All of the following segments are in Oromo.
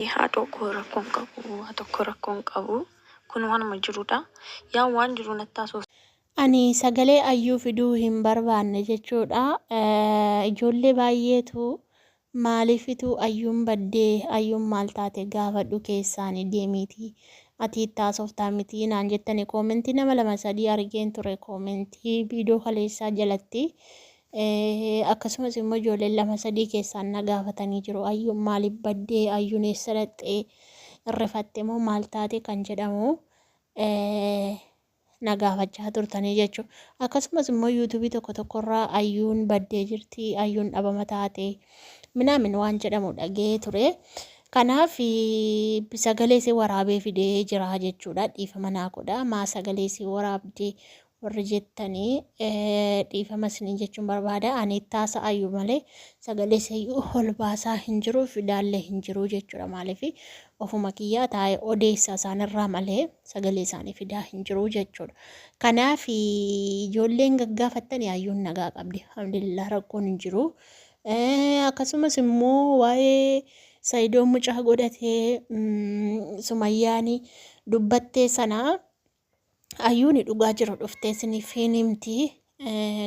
Haadhoo koo rakkoon qabu waa tokko rakkoon qabu kun waanuma jirudha yaa waan jiru natti haasofsi. Ani sagalee ayyuu fiduu hin barbaanne jechuudha. Ijoollee baay'eetu maaliifitu ayyuun baddee ayyuun maal taate gaafadhu keessaani deemiiti ati itti haasoftaa miti naan jettani koomentii nama lama sadii argeen ture koomentii viidiyoo kaleessaa jalatti. Akkasumas immoo ijoolleen lama sadii keessaan na gaafatanii jiru. Ayyuun maaliif baddee? Ayyuun eessa dhaqxee? Irrifatte moo maal taate kan jedhamu na gaafachaa turtanii jechuudha. Akkasumas immoo yuutuubii tokko tokkorraa ayyuun baddee jirti, ayyuun dhabama taate minaamin waan jedhamu dhagee ture. Kanaaf sagalee isii waraabee fidee jira jechuudha. Dhiifama naa godha. Maa sagalee isii waraabdee warri jettanii dhiifama isiniin jechuun barbaada. Ani itti haasa'ayyu malee sagalee isayyuu ol baasaa hin jiru fidaallee hin jiru jechuudha. Maaliif ofuma kiyyaa taa'ee odeessa isaanirraa malee sagalee isaanii fidaa hin jiru jechuudha. Kanaaf ijoolleen gaggaafattanii hayyuun nagaa qabdi. Alhamdulillah rakkoon hin jiru. Akkasumas immoo waa'ee Sayidoon mucaa godhatee Sumayyaan dubbattee sanaa Ayyuuni dhugaa jiru dhuftee isiniif hin himti.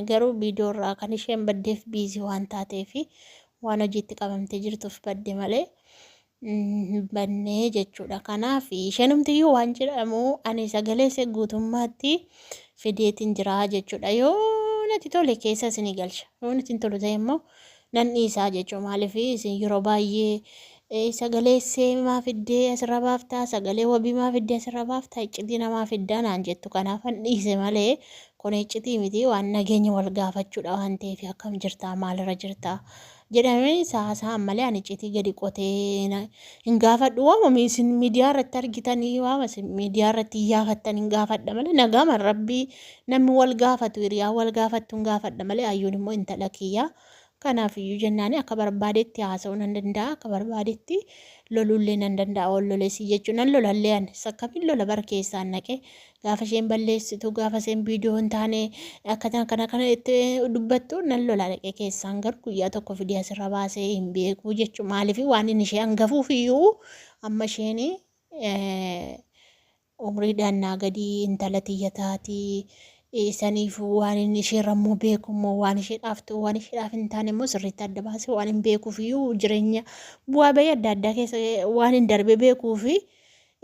Garuu viidiyoo irraa kan isheen baddeef biizii waan taateef waan hojiitti qabamtee jirtuuf badde malee hin bannee jechuudha. Kanaaf isheenumtiyyuu waan jedhamu ani sagalee ishee guutummaatti fideetiin jira jechuudha. Yoo natti tole keessa isinii galcha. Yoo natti hin tolu ta'e immoo nan dhiisaa jechuudha. Maaliif isin yeroo baay'ee sagalee see maa fiddee asirra baaftaa sagalee wabii maa fiddee asirra baaftaa iccitii namaa fiddaa naan jettu kanaafan dhiise malee kun iccitii miti waan nageenya wal gaafachuudha waan ta'eef akkam jirtaa maalirra jirtaa jedhamee saasaan malee ani iccitii gadi qotee hin gaafadhu waama isin miidiyaa irratti argitanii waama isin miidiyaa irratti iyyaafattan hin gaafadha malee nagaaman rabbii namni wal gaafatu hiriyaa wal gaafattu hin gaafadha malee ayyuun immoo intala kiyyaa Kanaaf iyyuu jennaani akka barbaadetti haasa'uu nan danda'a, akka barbaadetti loluullee nan danda'a. Wal lolesii jechuun nan lolallee ani akkamiin lola bara keessaan naqee gaafa isheen balleessitu gaafa isheen viidiyoo hin taane akkana kana kana itti dubbattu nan lola dhaqee keessaan garuu guyyaa tokko fidee asirra baasee hin beeku jechuudha. Maaliif waan inni ishee hangafuuf iyyuu amma isheen Umriidhaan naa gadi intala tiyya taati. Saniifuu waan inni isheerra immoo beeku immoo waan isheedhaaf ta'u waan isheedhaaf hin taane immoo sirriitti adda baasee waan hin beekuuf iyyuu jireenya bu'aa bahii adda addaa keessa waan hin darbe beekuu fi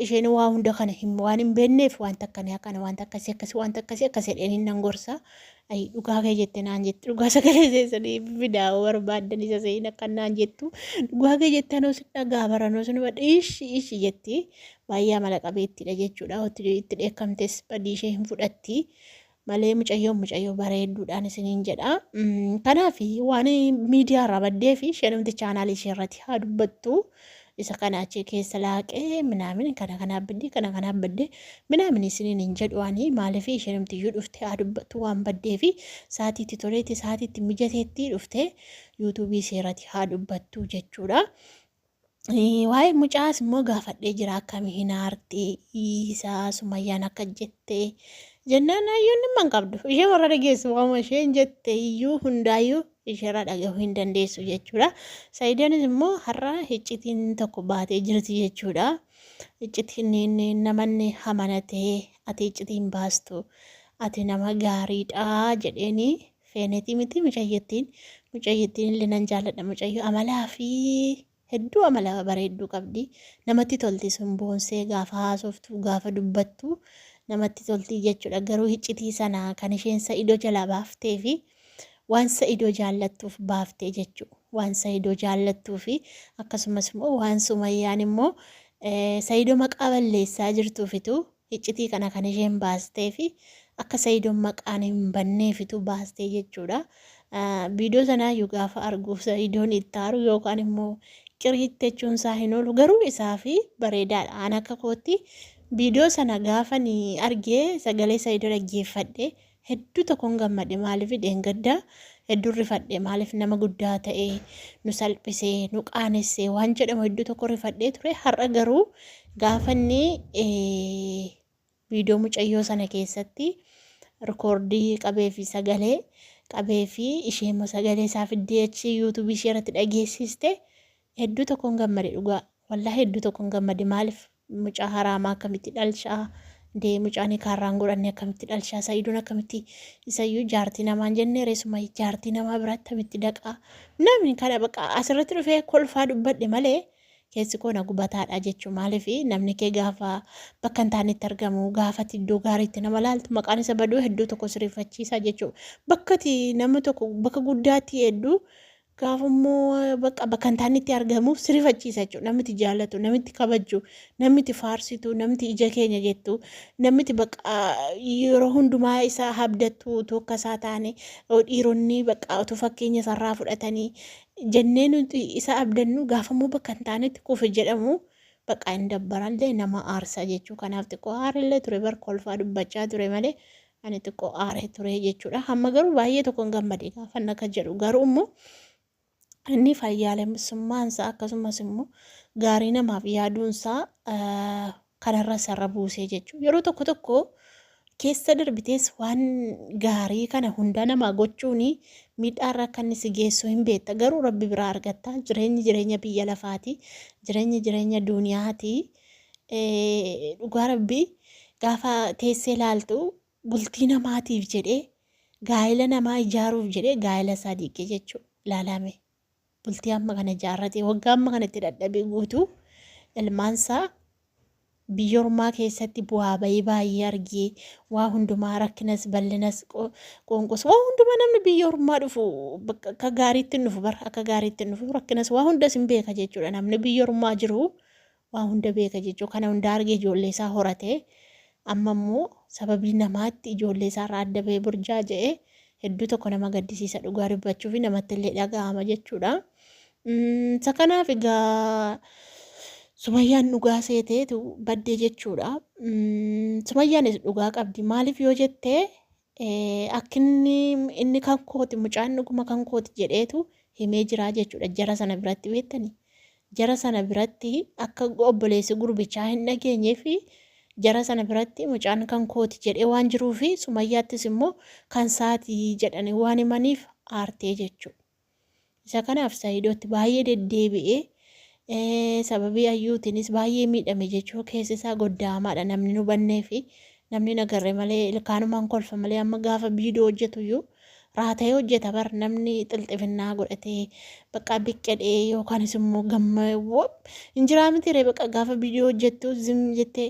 isheen waa hunda kana hin waan hin beekneef wanta akkanaa kana wanta akkasii akkasii wanta akkasii akkas jedheen nan gorsa. Ayi dhugaa kee jette naan jette dhugaa sagalee seessanii fidaa barbaaddan isa seen akkan naan jettu dhugaa kee jette anoo sin dhagaa baranoo sin hubadha ishi ishi jetti. Baay'ee amala qabeettiidha jechuudha. Itti dheekkamtes badii ishee hin fudhatti. Malee mucayyoon mucayyoo bareedduudhaan isiniin jedha. Kanaaf waan miidiyaa irraa baddee fi isheenumti chaanaalii ishee irratti haa dubbattu. Isa kana achi keessa laaqee minaamin kana kanaaf baddee kana kanaaf baddee minaamin isiniin hin jedhu ani maaliif isheenumti iyyuu dhufte haa dubbattu waan baddee fi sa'aatiitti toleetti sa'aatiitti mijateetti dhuftee yuutuubii ishee irratti haa dubbattu jechuudha. Waa'ee mucaas immoo gaafadhee jira akkami hin aarti isaa sumayyaan akka jette jennaan hayyoon dhimma hin qabdu ishee warra dhageessu waama isheen jette iyyuu hundaayyuu isheerraa dhagahuu hin dandeessu jechuudha. Saayidaanis immoo har'a iccitiin tokko baatee jirti jechuudha. Iccitiin inni namanni amanatee ati iccitiin baastu ati nama gaariidha jedheeni Feenetii miti mucayyattiin. Mucayyattiin illee nan jaalladha. Mucayyoo amalaa fi hedduu amala bareedduu qabdi. Namatti tolti sun boonsee gaafa haasoftu gaafa dubbattu namatti tolti jechuudha. Garuu hiccitii sana kan isheen Sa'idoo jalaa baaftee fi waan Sa'idoo jaallattuuf baaftee jechuudha. Waan Sa'idoo jaallattuu fi akkasumas immoo waan Sumayyaan immoo Sa'idoo maqaa balleessaa jirtuufitu Iccitii kana kan isheen baasteefi akka Sayidoon maqaan hin banneefitu baastee jechuudha. Viidiyoo sanaayyuu gaafa argu Sayidoon itti aaru yookaan immoo qiriitti jechuun isaa hin oolu garuu isaafi bareedaadha. An akka kootti viidiyoo sana gaafan argee sagalee Sayidoo dhaggeeffadhe Hedduu tokkon gammade maaliif dheengadda hedduu rifadhe maaliif nama guddaa ta'e nu salphisee nu qaanessee waan jedhamu hedduu tokko rifadhee ture har'a garuu gaafa inni viidiyoo mucayyoo sana keessatti rikoordii qabee fi sagalee qabee fi ishee immoo sagalee isaa fiddee achi yuutuubii ishee irratti dhageessiste hedduu tokkon gammade dhugaa. Wallaahi hedduu tokkon gammade maaliif mucaa haraamaa akkamitti dhalchaa dee mucaa nikaa irraa hin godhanne akkamitti dhalchaa sa'idoon akkamitti isayyuu jaartii namaan jennee reesuma jaartii namaa biratti akkamitti daqaa namni kana bakka asirratti dhufee kolfaa dubbadhe malee keessi koo na gubataadha jechuu maaliif namni kee gaafa bakka hin taanetti argamu gaafati iddoo gaariitti nama laaltu maqaan isa baduu hedduu tokko sirrifachiisa jechuu bakkati nama tokko bakka guddaatti hedduu Gaafa immoo bakka bakka hin taanetti argamu si rifachiisa jechuudha. Namni itti jaallatu, namni itti kabajju, namni itti faarsitu, namni itti ija keenya jettu, namni itti bakka yeroo hundumaa isa abdattu utuu akka isaa taane dhiironni bakka utuu fakkeenya isarraa fudhatanii jennee nuti isa abdannu gaafa immoo bakka hin taanetti kufe jedhamu bakka hin dabbarallee nama aarsa jechuudha. Kanaaf xiqqoo aarellee ture bar kolfaa dubbachaa ture malee Ani xiqqoo aaree ture jechuudha. Hamma garuu baay'ee tokkon gammade gaafan akka jedhu garuu immoo inni fayyaalessummaansaa akkasumas immoo gaarii namaaf yaaduunsaa kanarra sarara buusee jechuudha. Yeroo tokko tokko keessa darbitees waan gaarii kana hunda namaa gochuun miidhaarra akka inni si geessu hin beekta. Garuu rabbi biraa argatta. Jireenyi jireenya biyya lafaati. Jireenyi jireenya duuniyaati. Dhugaa rabbii gaafa teessee laaltu bultii namaatiif jedhee gaa'ela namaa ijaaruuf jedhee gaa'ela isaa diige jechuudha. Ilaalame bultii amma kana ijaarratee waggaa amma kana itti dadhabee guutuu ilmaansaa biyya ormaa keessatti bu'aa bayii baay'ee argee waa hundumaa rakkinas bal'inas qoonqos waa hundumaa namni biyya ormaa dhufu bakka akka gaariitti hin dhufu bara akka gaariitti hin dhufu rakkinas waa hundas hin beeka jechuudha namni biyya ormaa jiru waa hunda beeka jechuu kana hunda argee ijoollee isaa horate amma immoo sababii namaatti ijoollee isaa irraa adda ba'ee burjaaja'e hedduu tokko nama gaddisiisa dhugaa dubbachuu fi namatti illee dhaga'ama jechuudha. Isa kanaaf egaa Sumayyaan dhugaa seeteetu baddee jechuudha. Sumayyaanis dhugaa qabdi maaliif yoo jettee akka inni inni kan kooti mucaan dhuguma kan kooti jedheetu himee jiraa jechuudha jara sana biratti beektanii. Jara sana biratti akka obboleessi gurbichaa hin dhageenyee fi jara sana biratti mucaan kan kooti jedhee waan jiruu fi Sumayyaattis immoo kan saati jedhanii waan himaniif aartee jechuudha. Isa kanaaf Sa'iidootti baay'ee deddeebi'ee sababii ayyuutiinis baay'ee miidhame jechuu keessi isaa goddaamaadha namni hin hubannee fi namni hin agarre malee ilkaanumaan kolfa malee amma gaafa viidiyoo hojjetu iyyuu raata'ee hojjeta bar namni xilxifinnaa godhatee bakka biqqedhee yookaanis immoo gamma hin jiraa miti ree bakka gaafa viidiyoo hojjettu zim jettee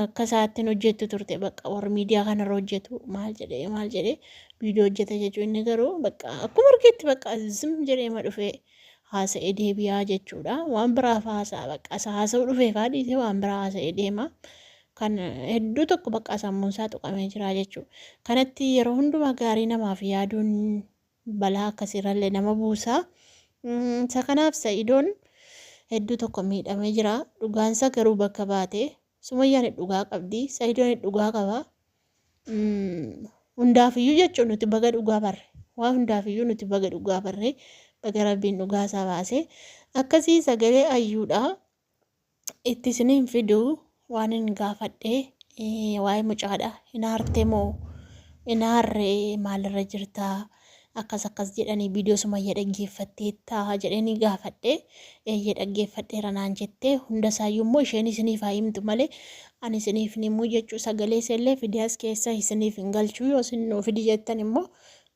akka isaattiin hojjettu turte bakka warri miidiyaa kanarra hojjetu maal jedhee maal jedhee viidiyoo hojjeta jechuun inni garuu bakka akkuma argetti bakka zim jedhee ma dhufee haasa'ee deebi'aa jechuudha waan biraaf haasa'a bakka isa haasa'uu dhufee faa dhiisee waan biraa haasa'ee deema kan hedduu tokko bakka sammuun isaa tuqamee jira jechuudha kanatti yeroo hundumaa gaarii namaaf yaaduun balaa akkasiirrallee nama buusa. Isa kanaaf Sa'idoon hedduu tokko miidhamee jira. Dhugaansa garuu bakka baate. Sumayyaan dhugaa qabdi. Sa'idoon dhugaa qaba. Hundaafiyyuu jechuun nuti baga dhugaa barre. Waa hundaafiyyuu nuti baga dhugaa barre. Baga rabbiin dhugaa isaa baase. Akkasii sagalee ayyuudha. Itti isin hin fidu waan hin gaafadhe waa'ee mucaadha. Hin aarte moo hin aarre maalirra jirta akkas akkas jedhanii viidiyoo sumayya dhaggeeffatteetta jedhanii gaafadhe. Eeyyee dhaggeeffadheera naan jette hunda isaayyuu immoo isheen isiniif haa himtu malee ani isiniif hin himu jechuu sagalee iseellee fidee as keessa isiniif hin galchu yoo isin nuu fidi jettan immoo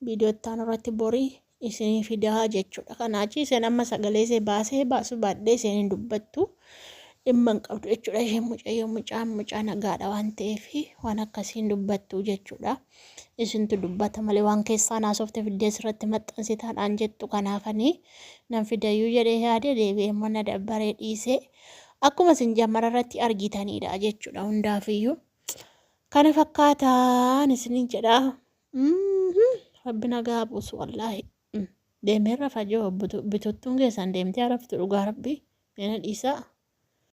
viidiyoo itti aanu irratti borii isinii fidaa jechuudha. Kanaa achi isheen amma sagalee ishee baasee baasuu baadhee isheen hin dubbattu dhimma hin qabdu jechuudha. Isheen mucayyoo mucaan mucaa nagaadha waan ta'eef waan akkasii hin dubbattu jechuudha. Isintu dubbata malee waan keessaan haasofte fiddee asirratti maxxansitaadhaan jettu kanaafanii nan fidayyuu jedhee yaade deebi'ee immoo na dabbaree dhiisee akkuma isin jammara irratti argitanidha jechuudha hundaafiyyuu. Kana fakkaataan isiniin jedha. Rabbi nagaa buusu wallaahi. Deemee rafa jiru bituttuun keessan deemtee raftu dhugaa rabbi. Meena dhiisaa.